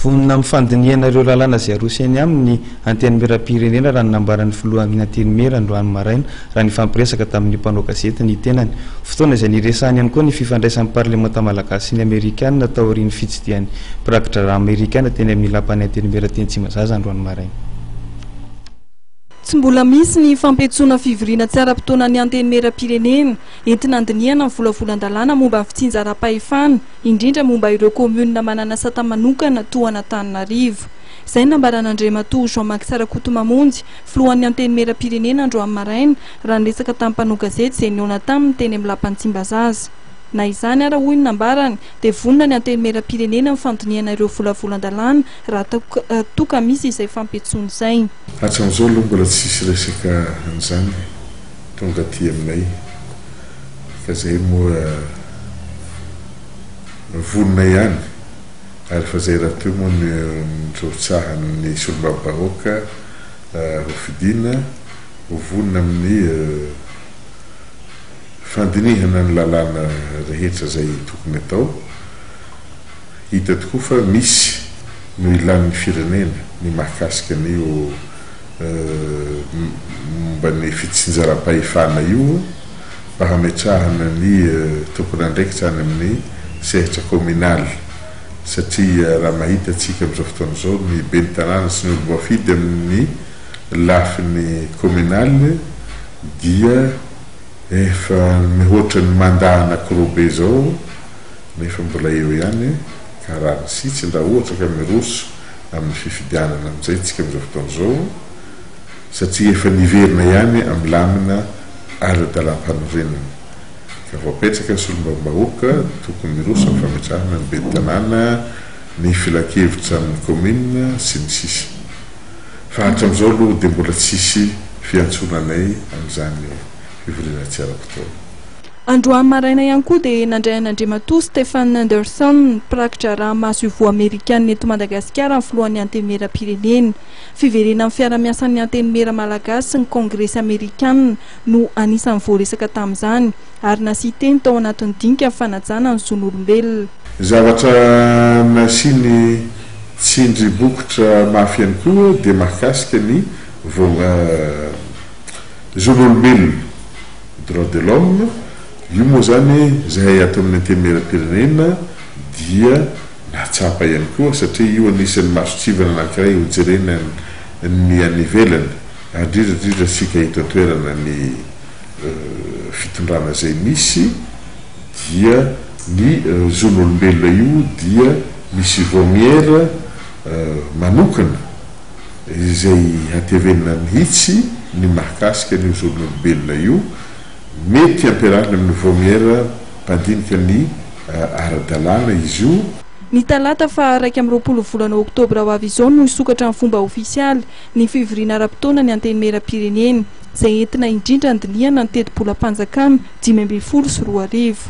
Vonona amin'ny fandinihana ireo lalàna izay aroso eny aminy ny Antenimierampirenena raha ny nambaran'ny filohan'ny Antenimiera androany maraina raha nifampiresaka tamin'ny mpanao gazety ny tenany. Fotoana izay niresahany ihany koa ny fifandraisan'ny parlemanta malagasy sy ny amerikana taorian'ny fitsidihan'ny mpiraki-draharaha amerikana teny amin'ny lapan'ny Antenimiera teny Tsimbazaza androany maraina. Tsy mbola misy ny fampiantsoana fivoriana tsy ara-potoana ny Antenimierampirenena entina handinihana ny volavolan-dalàna momba ny fitsinjaram-pahefana, indrindra momba ireo kaominina manana sata manokana toa an'Antananarivo. Izay no nambaran'Andriamatoa Jean Max Rakotomamonjy, filohan'ny Antenimierampirenena androany maraina raha niresaka tamin'ny mpanao gazety izay nihaona taminy teny amin'ny lapan'i Tsimbazaza. Na izany ara, hoy ny nambarany, dia vonona ny Antenimierampirenena amin'ny fandinihana ireo volavolan-dalàna raha toa ka misy izay fampiantsoana izay. Hatramin'izao aloha mbola tsisy resaka an'izany tonga aty aminay fa zay moa vonona ihany ary efa zay rahateo moa no nirotsahan'ny solombavambahoaka ho fidiana ho vonona amin'ny fandinihana ny lalàna rehetra zay tokony atao. Hita tokoa fa misy no ilan'ny firenena ny mahakasika an'io momba ny fitsinjaram-pahefana io mba hametrahana ny tompon'andraikitra any amin'ny sehatra kaominaly satria raha mahita antsika amin'izao fotoana izao ny ben'ny tanàna sy ny olom-boafidy amin'ny lafiny kaominaly dia efa mihoatra ny mandat anankiroa be izao nefa mbola eo ihany ka rariny sy hitsiny raha ohatra ka miroso amin'ny fifidianana amin'izay tsika amin'izao fotoana izao satria efa niverina ihany amin'ny lamina ara-dalàmpanorenana ka voapetraka ny solombavambahoaka tokony miroso amin'ny fametrahana ny ben'ny tanàna, ny filankevitra amin'ny kaominina sy ny sisa Fa hatramin'izao aloha dia mbola tsisy fiantsoana anay amin'izany fivoriana tsy ara-potoana. Androany maraina ihany koa dia nandray an'Andriamatoa Stephen Anderson, mpiraki-draharaha masoivoho amerikanina eto Madagasikara ny filohan'ny Antenimierampirenena. Fiverenan'ny fiara-miasan'ny Antenimiera malagasy sy ny Kongresy amerikanina no anisan'ny voaresaka tamin'izany ary nasian-teny tao anatin'ny dinika ny fanajana ny zon'olombelona. Zavatra nasiany tsindry bokotra mafy ihany koa dia mahakasika ny zon'olombelona. Droit de l'homme, io moa zany zahay ato amin'ny antenimierampirenena dia nahatsapa ihany koa satria io anisan'ny mason-tsivana anankiray ho jerena ny any ivelany ary indrindra indrindra isika eto an-toerana ny fitondrana izay misy dia ny zon'olombelona io dia misy vaomiera manokana izay hatevenina mihitsy ny mahakasika an'io zon'olombelona io, mety ampiarahina amin'ny vaomiera mpandinika ny ara-dalàna izy io. Ny talata faha 21 volana oktobra ho avy izao no hisokatra amin'ny fomba ofisialy ny fivoriana ara-potoana ny Antenimierampirenena, izay entina indrindra handinihana ny tetibolam-panjakana 2015.